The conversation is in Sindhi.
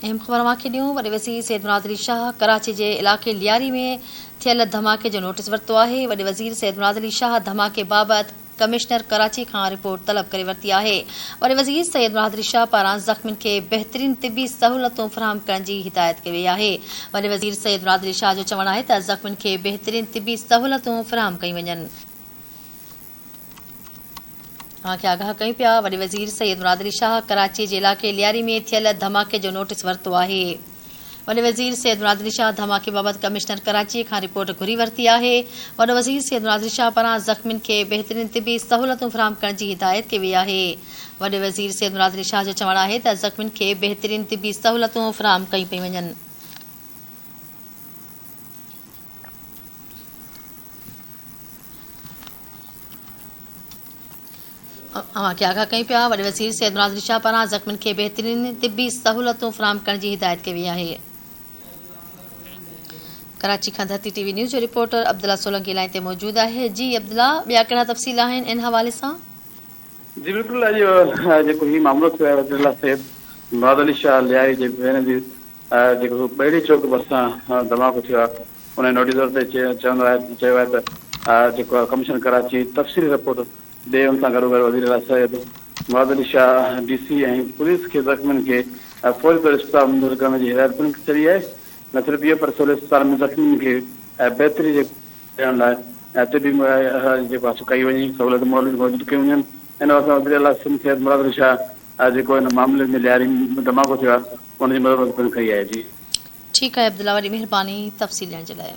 اهم خبر اوهان کي ڏيون، وڏي وزير سيد مراد علي شاهه ڪراچي جي علائقي لياري ۾ ٿيل ڌماڪي جو نوٽيس ورتو آهي، وڏي وزير سيد مراد علي شاهه ڌماڪي بابت ڪمشنر ڪراچي کان رپورٽ طلب ڪري ورتي آهي، وڏي وزير سيد مراد علي شاهه پاران زخمين کي بهترين طبي سهولتون فراهم ڪرڻ جي هدايت ڪئي وئي آهي، وڏي وزير سيد مراد علي شاهه جو چوڻ آهي ته زخمين کي بهترين طبي سهولتون فراهم ڪيون وڃن. اوهان کي آگاهه ڪيون پيا، وڏي وزير سيد مراد علي شاهه ڪراچي جي علائقي لياري ۾ ٿيل ڌماڪي جو نوٽيس ورتو آهي. وڏي وزير سيد مراد علي شاهه ڌماڪي بابت ڪمشنر ڪراچي کان رپورٽ گهري ورتي آهي. وڏو وزير سيد مراد علي شاهه پاران زخمين کي بهترين طبي سهولتون فراهم ڪرڻ جي هدايت ڪئي وئي آهي. وڏي وزير سيد مراد علي شاهه جو چوڻ آهي ته زخمين کي بهترين طبي سهولتون فراهم ڪيون پيون وڃن. اوهان کي آگاهه ڪيون پيا، وڏي وزير سيد مراد علي شاهه پاران زخمين کي بهترين طبي سهولتون فراهم ڪرڻ جي هدايت ڪئي وئي آهي. ڪراچي کان ڌرتي ٽي وي نيوز جو رپورٽر عبدالله سولنگي لائين تي موجود آهي، جي عبدالله ٻيا ڪهڙا تفصيل آهن ان حوالي سان؟ جي بلڪل اڄ جيڪو هي معاملو ٿيو آهي وزير اعليٰ سيد مراد علي شاهه لياري جي بينظير جيڪو ٻيڙي چوڪ ڀرسان ڌماڪو ٿيو آهي ان جي نوٽيس ورتي چوندو آهي چيو آهي ته جيڪو آهي ڪمشنر ڪراچي تفصيلي رپورٽ ڏي ان سان گڏوگڏ وزير اعليٰ سيد مراد علي شاهه ڊي سي ۽ پوليس کي زخمين کي فوري طور اسپتال منتقل ڪرڻ جي هدايت پڻ ڇڏي آهي نه صرف اهو پر سول اسپتال ۾ زخمين کي بهتري ڏيڻ لاء طبي جيڪو آهي سو ڪئي وڃي سهولت موجود ڪيون وڃن ان حوالي سان وزير اعليٰ سنڌ سيد مراد علي شاهه جيڪو ان معاملي ۾ لياري ۾ ڌماڪو ٿيو آهي ان جي مذمت پڻ ڪئي آهي جي. ٺيڪ آهي عبدالله وڏي مهرباني تفصيل ڏيڻ جي لاء.